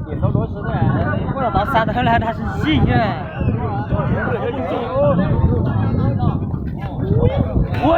Ua los tau xa tau la dag sib sib. Ua,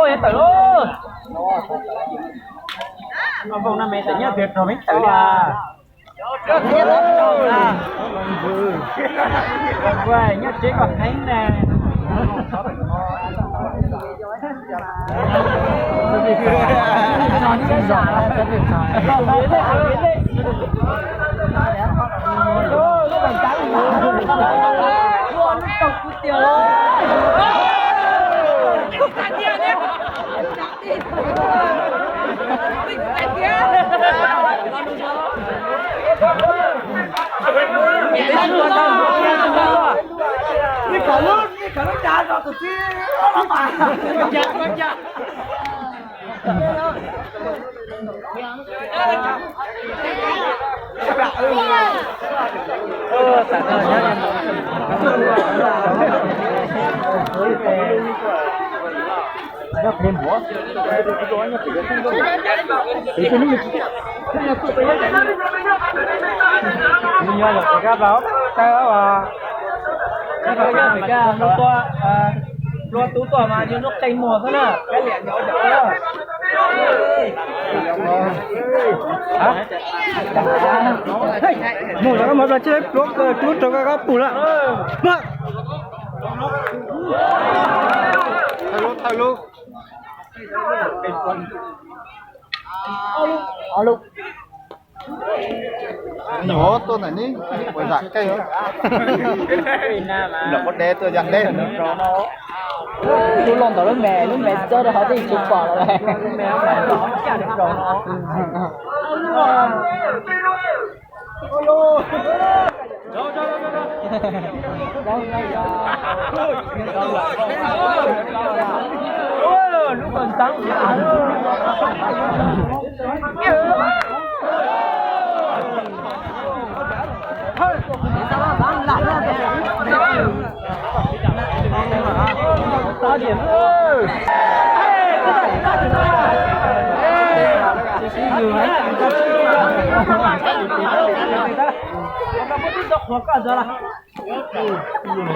yog tawm lauj. Npauj no me tawm nyob tiag rog me tawm li. Nyob tsev koj heev na. Pluav tub tuaj mas yog lub qee muag xwb na, kab liam nyob cov. Mus rau koj mov plas tsis pluav tub rau koj pum lawm. Nyuam tuaj ntawm neb puas zam keej. Lawm quav dev tuaj yam deb. Tub los ntawm lub me, lub me txawb rau hauv twb tsis pom lawm.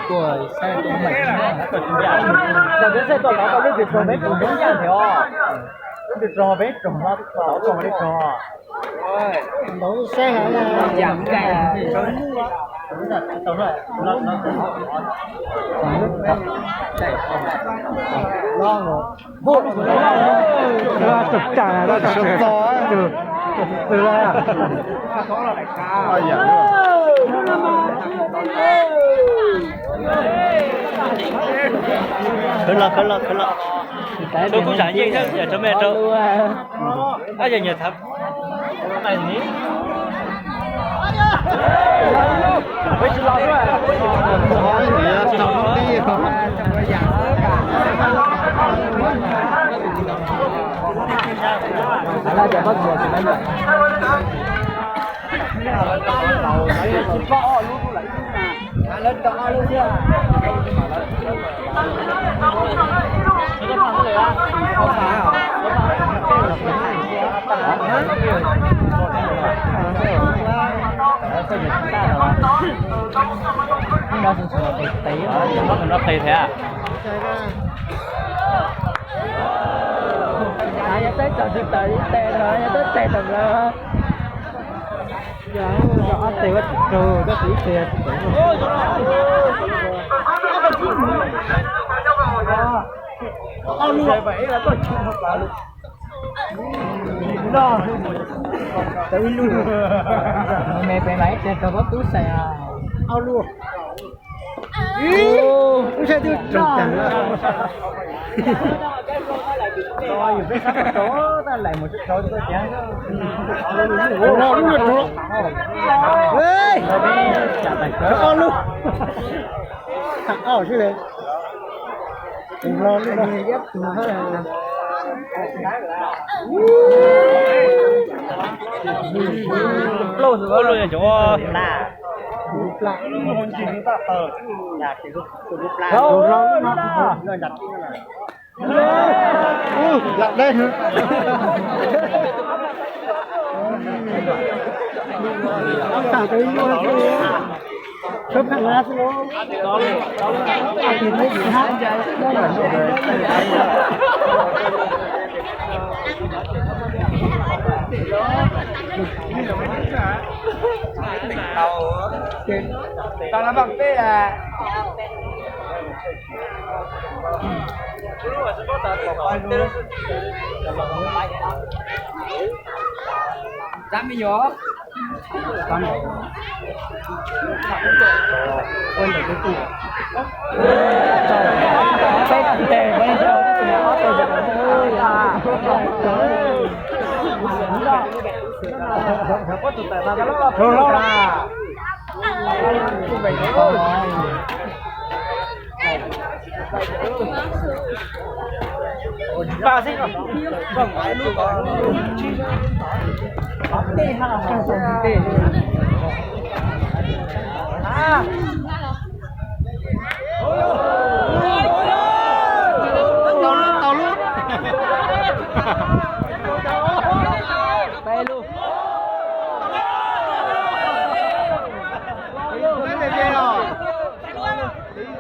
Tuaj saib tuaj meem, cov tub saib tuaj tau lub tsis rog peb tsis rog thiab os. Lub tsis rog peb tsis rog no, tau tsis rog. Khwv los, khwv los, khwv los. Rau kub sam yeej thiab yog rau me rau. Ab, yog nyias tham. Qis thiab. Yog peb tawm tsis tawm ib tes no, yog peb tes tawm lawm. Yog ob tes ua tsis raug, koj tus ib tes tsis tawm. Tawm ib lub. Me pem mas ib tes raug pob tub xais os. Ob lub. Ub, lub saib twb tsaus cas. Yus peb sab tau tab laim mus tsis tau koj tias. Lub no, lub no rau. Ob lub. Ob xwb li. Tus hlo lub no. Plaub tus lub no cov. Tus hlo lub no. Lam deb. Tau, tau no npaj peb a. Rab me nyuam. Tau lub, tau lub.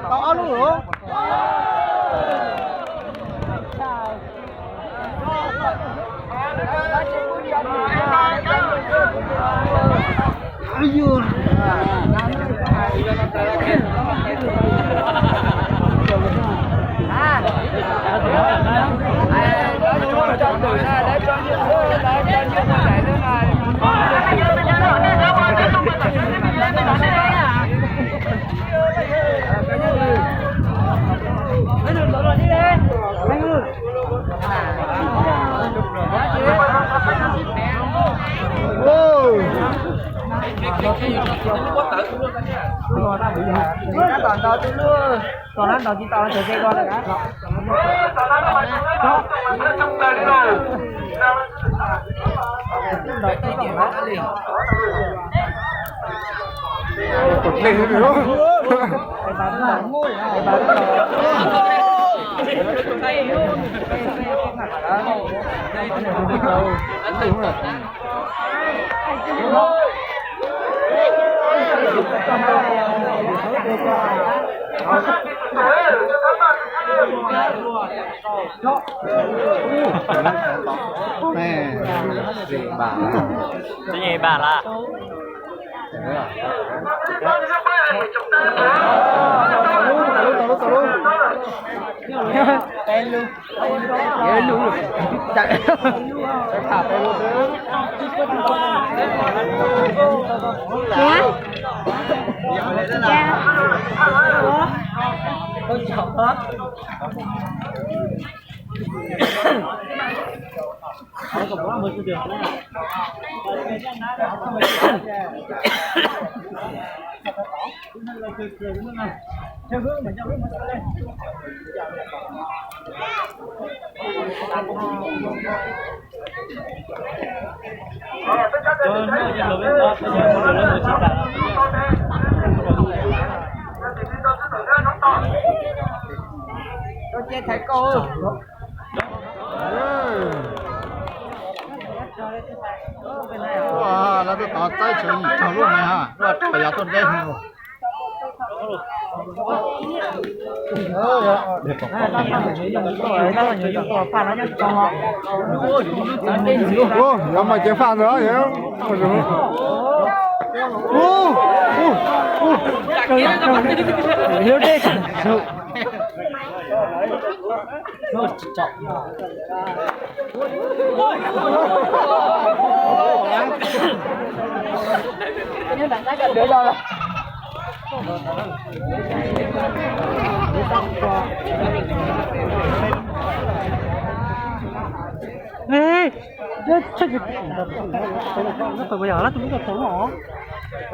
Tau ob lub lawm. Tom no ntaus tsis tau, cov xe ko lawm. Twb yog ib npaj lawm. Lawv tuaj tod txaib tsawv yim caug lub ne ha, lub rau yav tuaj deb. Yog mas ceev faj ntawd.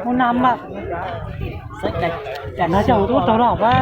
Mus na mas, na coj mus tub tau los pab.